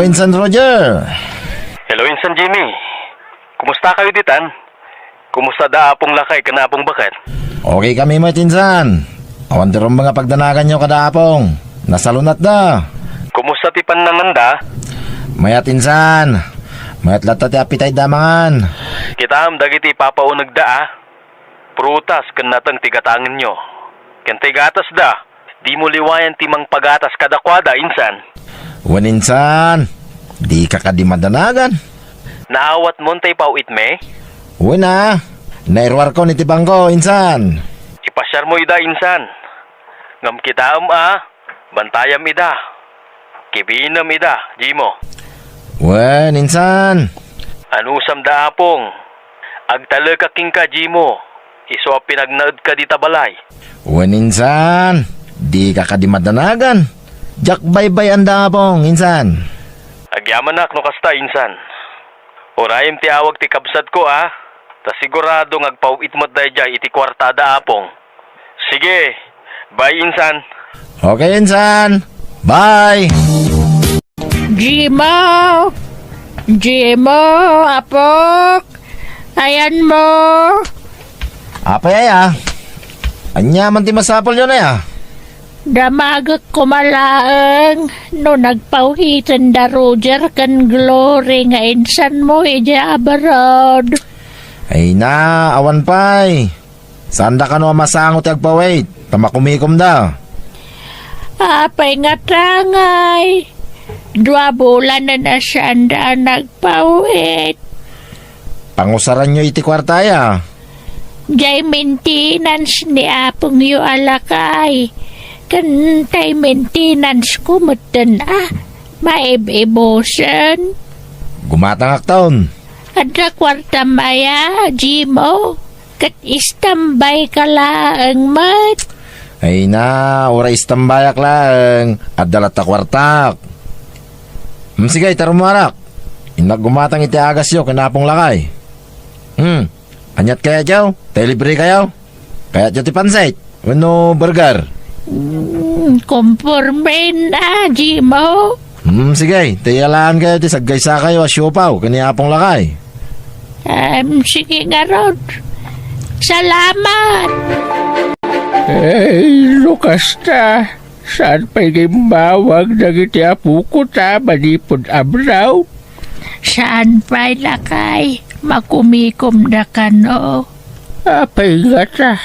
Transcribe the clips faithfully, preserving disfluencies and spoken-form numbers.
Insan Roger. Hello, Insan Jimmy. Kumusta kayo ditan? Kumusta da Apong Lakay ken Apong Baket? Okay kami met, Insan. Awan ti rumbeng a pagdanaganyo kada Apong. Nasalunatda. Kumusta ti pannanganda? Mayat, Insan. Mayat latta ti appetite da mangan. Kitaem dagiti ipapaunegda a prutas ken nateng ti gatangenyo. Ken ti gatasda, dimo liwayan ti mangpagatas kadakuada, Insan. Wen, Insan. Dika kadi madanagan. Naawatmon ti ipaw-itmi? Wen a. Nairuarkon iti bangko, Insan. Ipasiarmo ida, Insan. Ngem kitaem a, bantayam ida. Kibinem ida, Jimo. Wen, Insan. Anusam da Apong. Agtalekak kenka, Jimo. Isu a pinagnaedka dita balay. Wen, Insan. Dika kadi madanagan. Diak baybay-an da Apong, Insan. Agyamanak no kasta, Insan. Urayem ti awag ti kabsatko a, ta sigurado nga agpaw-it met daydiay iti kuarta da Apong. Sige, bye, Insan. Okay, Insan. Bye. Jimo! Jimo, apok! Ayanmo! Apay aya? Ania man ti masapulyon aya? Damagek koma laeng no nagpaw-iten da Roger ken Glory nga insanmo idiay abroad. Ay na, awan pay. Saanda kano a masango ti agpaw-it, ta makumikomda. Apay ngata ngay? Dua bulanen a saanda a nagpaw-it. Pangusaranyo iti kuarta aya. Diay maintenance ni apongyo a lakay. Ken tay maintenance ko metten a maib-ibusen. Gumatangakton. Adda kuartam aya, Jimo? Ket istambay ka laeng met. Ay na, uray istambayak laeng, adda latta kuartak. Hmm, sige, ita rummuarak. Innak gumatang iti agasyo ken Apong Lakay. Hmm, aniat kayatyo? Tay libre kayo? Kayatyo ti pansit? Wenno burger? Hmm, kompormen a, Jimo. Hmm, sige, tayalaan kayo ti saggaysa kayo a siopaw ken ni Apong Lakay. Em, sige ngarud. Salamat! Ay, no kasta, saan pay nga immawag dagiti apoko ta manipud abroad? Saan pay, lakay, makumikomda kano. Apay ngata,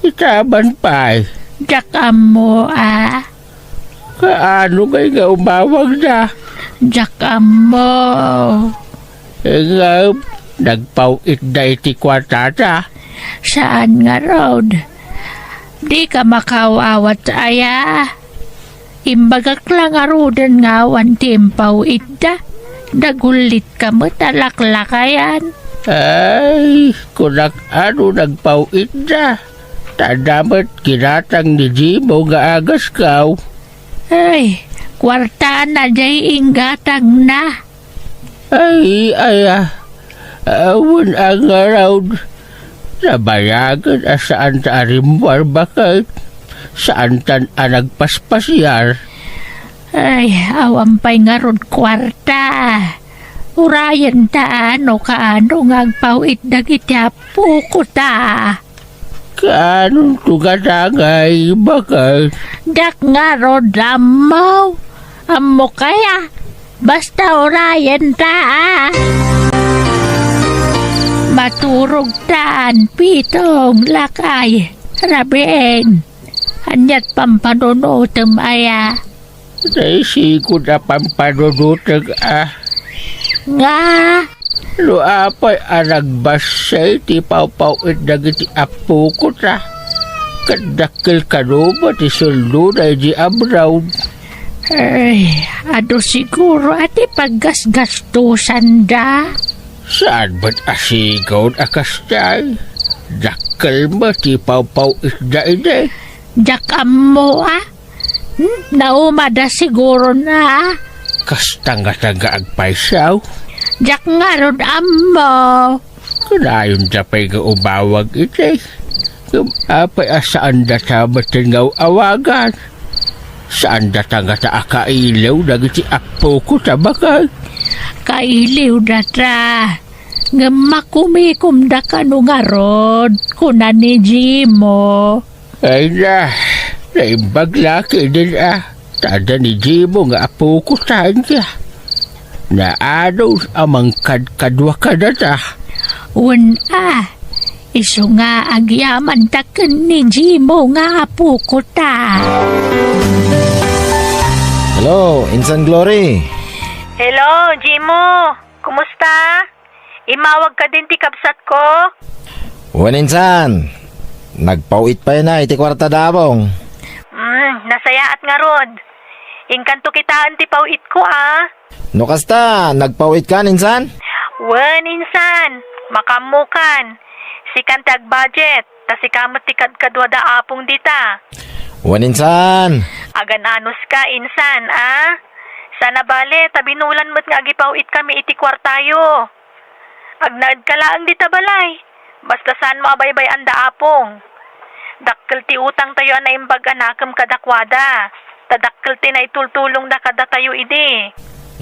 itaman pay. Diak ammo a. Kaano ngay nga umawagda? Diak ammo. Ngem, nagpaw-itda iti kuartada? Saan ngarud. Dika makaw-awat aya. Imbagak la ngaruden nga awan ti impaw-itda. Dagullitka met a laklakayan. Ay, kunak a no nagpaw-itda. Ta adda met ginatang ni Jimo nga agasko. Ay, kuartana diay inggatangna. Ay, aya, awan a ngarud. Nabayagen a saanta a rimmuar baket. Saantan a nagpaspasiar. Ay, awan pay ngarud kuarta. Urayenta a no kaano nga agpaw-it dagiti apokota. Kaanonto nga dangay, baket? Diak ngarud ammo. Ammok aya? Basta urayenta a. Maturogtan, Pitong, lakay, rabiin. Aniat pampanunotem aya? Naisigud a pampanunotek a. Nga? No apay a nagbassit ti pawpaw-it dagiti apokota, ket dakkel kano met ti sueldona idiay abroad. Ay, adu siguro a ti paggasgastusanda. Saan met a sigud a kastay? Dakkel met ti pawpaw-itda idi. Diak ammo a. Hmm? Naumada siguro na. Kasta ngata nga agpayso? Diak ngarud ammo. Kanayonda pay nga umawag iti. Ngem apay a saanda ta metten nga awagan? Saan data ngata a kailiw dagiti appoko ta bakay? Kailiw data. Ngem makumikom da kano ngarud, kuna ni Jimo. Ay na, naimbag la ketdin a, ta adda ni Jimo nga appoko ta ania. Naanus a mangkadkadua kadata. Wen a, isu nga agyamanta ken ni Jimo nga appoko ta. Hello, Insan Glory. Hello, Jimo. Kumusta? Immawag kadin ti kabsatko? Wen, insan. Nagpaw-it pay na iti kuarta da Apong. Mm, nasayaat ngarud. Inkanto kitaen ti paw-itko, a. No kasta, nagpaw-itkan, insan? Wen, insan. Makaammokan. Sikan ti agbudget. Ta sika met ti kadkadua da Apong dita. Wen, insan. Agan-anuska, insan, a? Saan a bale, ta binulan met nga agipaw-itkami iti kuartayo. Agnaedka laeng dita balay. Basta saanmo a baybay-an da Apong. Dakkel ti utangtayo a naimbag a nakem kadakuada. Ta dakkel ti naitultulongda kadatayo idi.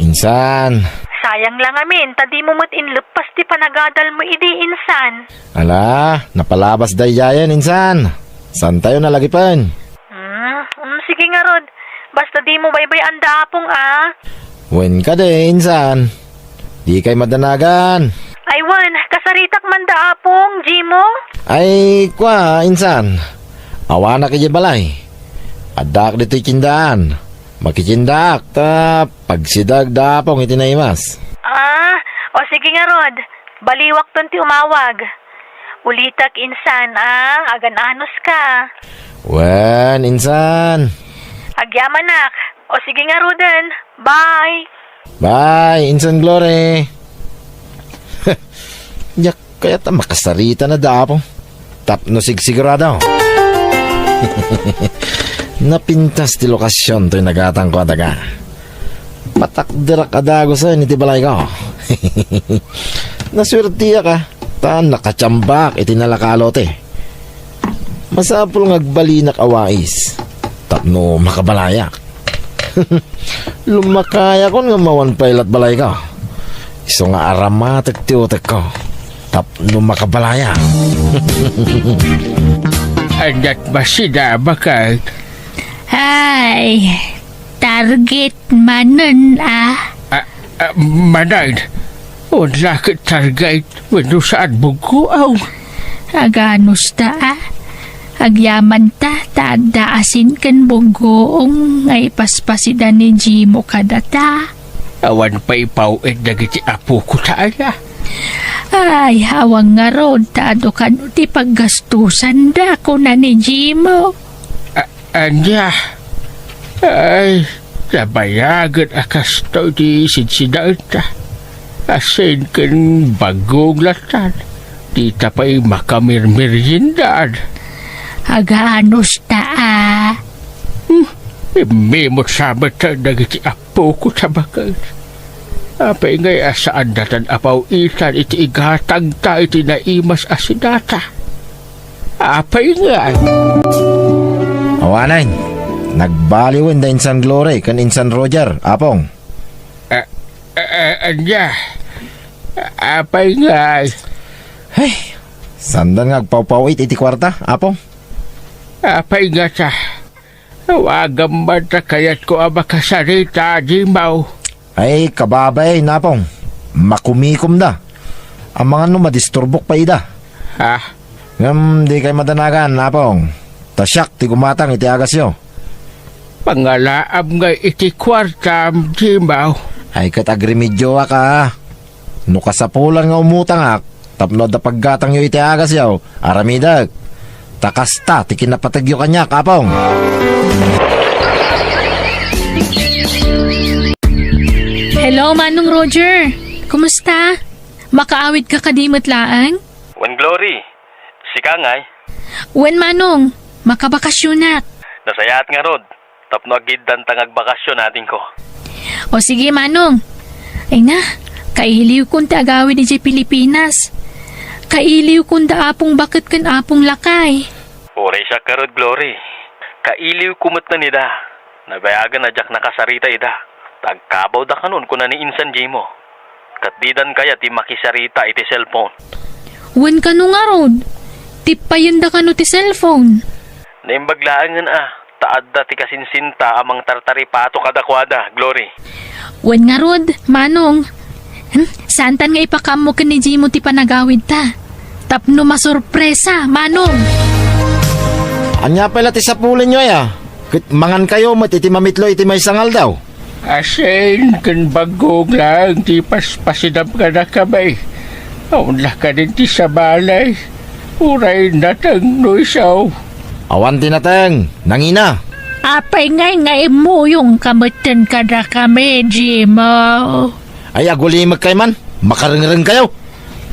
Insan. Sayang la ngamin, ta dimo met inleppas ti panagadalmo idi, insan. Ala, napalabas daydiayen, insan. Saantayo nalagipen? Hmm, mm, sige ngarud. Basta dimo baybay-an da Apong, a. Wen kadi, insan. Dikay madanagan. Ay wen, kasaritak man da Apong, Jimo? Ay, kua, insan. Awanak idiay balay. Addaak ditoy tiendaan. Makitiendaak, ta pagsideg da Apong iti naimas. Ah, o sige ngarud. Baliwakton ti umawag. Ulitek, insan, a, agan-anuska. Wen, insan. Agyamanak. O sige ngaruden. Bye. Bye, Insan Glory. Diak kayat a makasarita na da Apo. Tapno sigsigurado. Napintas ti lokasion toy nagatangko a daga. Matakderak a dagusen iti balayko. Nasuertiak a, ta nakatiambaak iti nalaka a lote. Masapul nga agbalinak a wais tapno makabalayak. Lumakayakon nga mawan pay lat balayko. Isu nga aramatek ti utekko tapno makabalayak. Adat masida, bakay? Ay, target manen, a. Ah, ah, manay, wen la ket target wenno saan buggoaw. Aganos ta, a? Agyamanta ta adda asin ken buggoong nga ipaspasida ni Jimo kadata. Awan pay ipaw-it dagiti apoko ta aya. Ay, awan ngarud ta adu kano ti paggastusanda, kuna ni Jimo. A-, ania? Ay, nabayagen a kastoy ti sidsidaenta. Asin ken buggoong latta. Dita pay makamirmeriendaan. Aganos ta, a. Hmm, immimut sa met dagiti apoko ta baket. Apay ngay a saan datan a paw-itan iti igatangta iti naimas a sidata? Apay ngay? Awanen, nagbaliwen da Insan Glory ken Insan Roger, Apong. A, a, a, ania? Apay ngay? Hey, sandan nga agpawpaw-it iti kuarta, Apo? Apay ngata? Awagam man ta kayatko a makasarita, Jimaw. Ay, kababay, Napong. Makumikom da. Amangan no madisturbok pay ida. Ha? Ngem dikay madanagan, Napong. Ta siak ti gumatang iti agasyo. Pangalaam ngay iti kuartam, Jimaw. Ay, ket agremedioak a. No kasapulan nga umutangak tapno adda paggatangyo iti agasyo, aramidek. Ta kasta ti kinapategyo kaniak, Apong. Hello, Manong Roger. Kumusta? Makaawid ka kadi met laeng? Wen, Glory. Sika ngay? Wen, Manong. Makabakasionak. Nasayaat ngarud. Tapno agiddanta nga agbakasyon, adingko. O sige, Manong. Ay na, kailiwkon ti agawid idiay Pilipinas. Kailiwkon da Apong Baket ken Apong Lakay. Uray siak ngarud, Glory. Kailiwko met ida. Nabayagen a diak nakasarita ida. Ta agkabawda kanon, kuna ni insan Jimo. Ket didan kayat ti makisarita iti cellphone. Wen kano ngarud, tippayenda kano ti cellphone? Naimbag laengen a, ta adda ti kasinsinta a mangtartaripato kadakuada, Glory. Wen ngarud, Manong. Hmm, saantan nga ipakaammo ken ni Jimo ti panagawidta. Tapno masurpresa, Manong. Ania pay la ti sapulenyo aya? Ket mangankayo met iti mamitlo iti maysa nga aldaw? Asin ken baggong laeng ti paspasidam kadakami. Awan la kadin ti sabali, uray nateng no isu. Awan ti nateng, nangina. Apay ngay nga immuyongka metten kadakami, Jimo? Ay, agulimekkayo man, makarengrengkayo.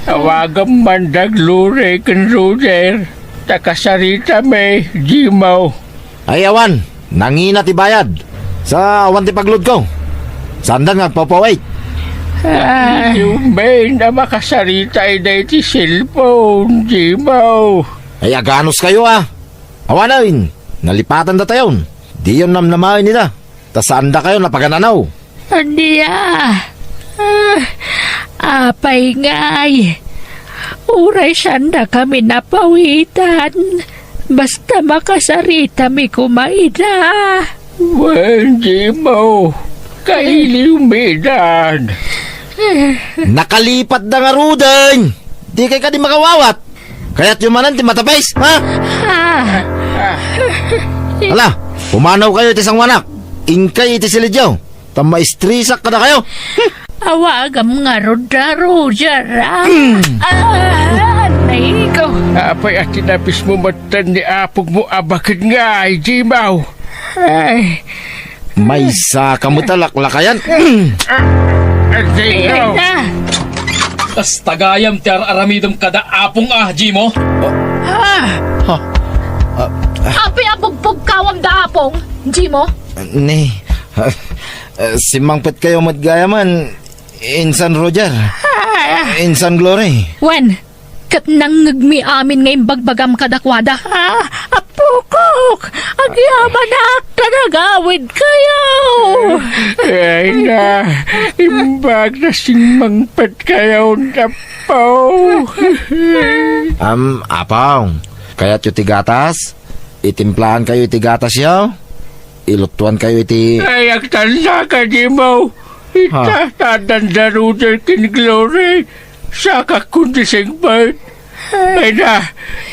Awagam man da Glory ken Roger, ta kasaritami, Jimo. Ay, awan, nangina ti bayad. Sa awan ti pagludko. Saanda nga agpawpawait. Ah. Idiyo met a makasarita ida iti cellphone, Jimo. Ay, aganuskayo a. Awanen, nalipatandatayon. Diyon namnamaen ida. Ta saandakayon a pagananaw. Ania? Ah, apay ngay? Uray saandakami napawitan. Basta makasaritami koma ida. Wen, Jimo. Kailiwmi idan. Nakalipatda ngaruden. Dikay kadi makawawat. Kayatyo manen ti matapis, ha? Ah. Ala, pumanawkayo iti sangoanak. Inkay iti silidyo. Ta maistresak kadakayo. Awagam ngarud da, Roger, ah. Hmm. Ah, naigo. Apay a tinapismo metten ni apongmo a baket ngay, Jimo? Ay. Maysa ka met a laklakayan. Ah, ah, Jimo. Ay, na. Kasta gayam ti ar-aramidem kada apong a, Jimo? Ah. Ha? Ah, ah. Apay a pugpugkawam da apong, Jimo? Ni, ah, ah, simmangpetkayo met gayamen, insan Roger. Ah. Insan Glory. Wen, ket nangngegmi amin nga imbagbagam kadakuada. Ah, apokok! Agyamanak ta nagawidkayo! Ay na, imbag ta simmangpetkayon, Apo. Am, Apong, kayatyo ti gatas? Itimplaankayo iti gatasyo? Iluttuankayo iti... Ay, agtanda ka, Jimo. Ha? Ita, ta addan da Roger ken Glory. Sakakon ti singpet. Ay na,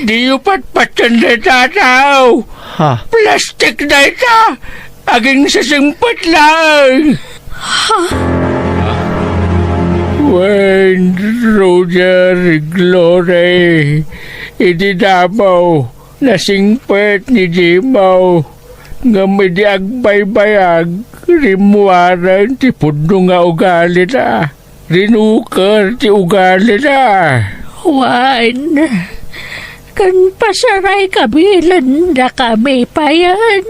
diyo patpatyan dayta a tao. Ha? Plastik dayta. Aginsisingpet laeng. Ha? Wen, Roger, Glory, idi damo, nasingpet ni Jimo. Ngem idi agbaybayag, rimmuaren ti pudno nga ugalina. Rinuker ti ugalina. Wen, ken pasaray kabilen dakami payen.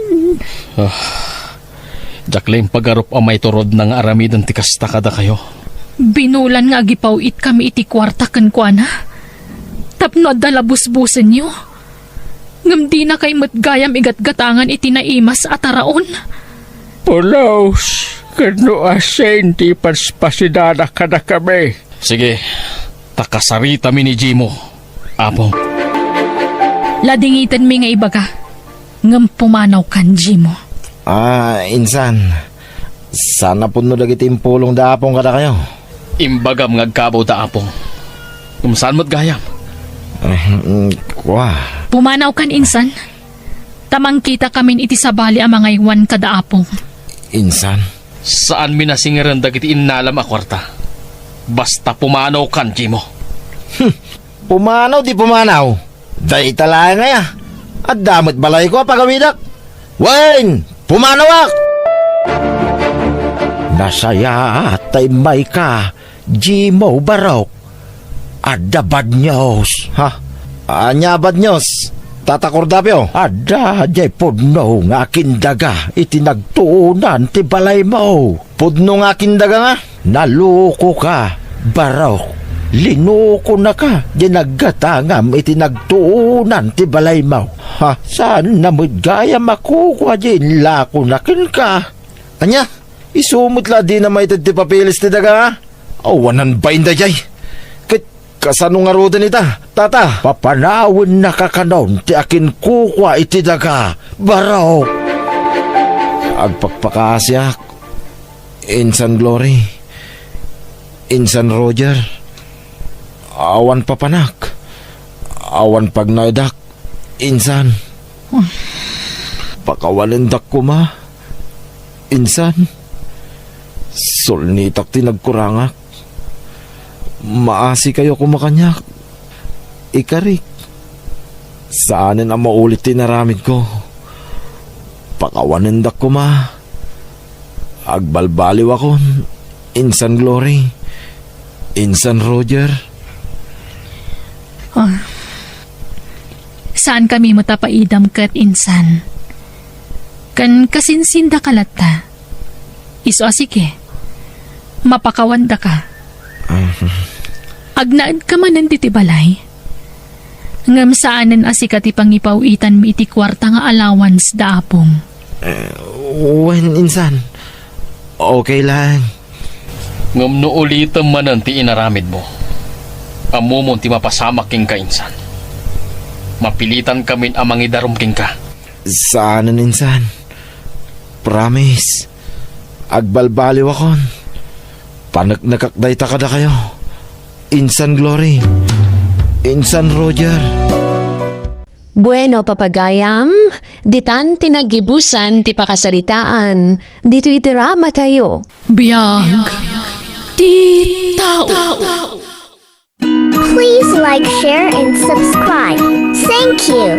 Ah, diak la impagarup a maiturod na nga aramiden ti kasta kadakayo. Binulan nga agipaw-itkami iti kuarta kenkuana tapno adda la busbusenyo. Ngem dinakay met gayam igatgatangan iti naimas a taraon. Pulos ken no asin ti ipaspasidana kadakami. Sige, ta kasaritami ni Jimo, Apo. Ladingitenmi nga ibaga, ngem pumanawkan, Jimo. Ah, insan, saan a pudno dagiti impulong da Apong kadakayo? Imbagam nga agkabaw da Apong. Ngem saan met gayam? Eh, mm, kua. Pumanawkan, insan. Ta mangkitakamin iti sabali a mangaywan kada Apong. Insan? Saanmi nasingeren dagiti innalam a kuarta. Basta pumanawkan, Jimo. Hmm. Pumanaw ti pumanaw. Dayta laeng aya. Adda met balayko a pagawidak. Wen, pumanawak! Nasayaat ta immayka, Jimo Barok. Adda bad news, ha? Ania a bad news, Tata Cordapio? Adda diay pudno nga akindaga iti nagtuonan ti balaymo. Pudno nga akindaga nga? Nalukoka, Barok. Linukonaka diay naggatangam iti nagtuonan ti balaymo. Ha, saanna met gayam a kukua diay inlakona kenka. Ania? Isu met la a dina maited ti papeles ti daga? Awanan bain daydiay. Ket kasano ngaruden ita, Tata? Papanawennaka kanon ti akinkukua iti daga, barok. Agpakpakaasiak, Insan Glory, Insan Roger. Awan papanak, awan pagnaedak, Insan. Pakawanendak koma, Insan. Sulnitak ti nagkurangak. Maasikayo koma kaniak. Ikarik. Saanen a maulit ti inaramidko. Pakawanendak koma. Agbalbaliwakon, Insan Glory, Insan Roger. Oh. Saankami met a paidam ket, Insan. Ken kasinsindaka latta. Isu a sige. Mapakawandaka. Ah. Agnaedka manen ditoy balay. Ngem saanen a sika ti pangipaw-itanmi iti kuarta nga allowance da apong. Eh, wen, Insan. Okay lang. Ngem no ulitem manen ti inaramidmo, ammomon ti mapasamak kenka, Insan. Mapilitankamin a mangidarum kenka. Saanen, Insan. Promise. Agbalbaliwakon. Paneknekak dayta kadakayo. Insan Glory. Insan Roger. Bueno, papagayam, ditan ti naggibusan ti pakasaritaan. Ditoy drama tayo. Biag ti tao. Please like, share, and subscribe. Thank you.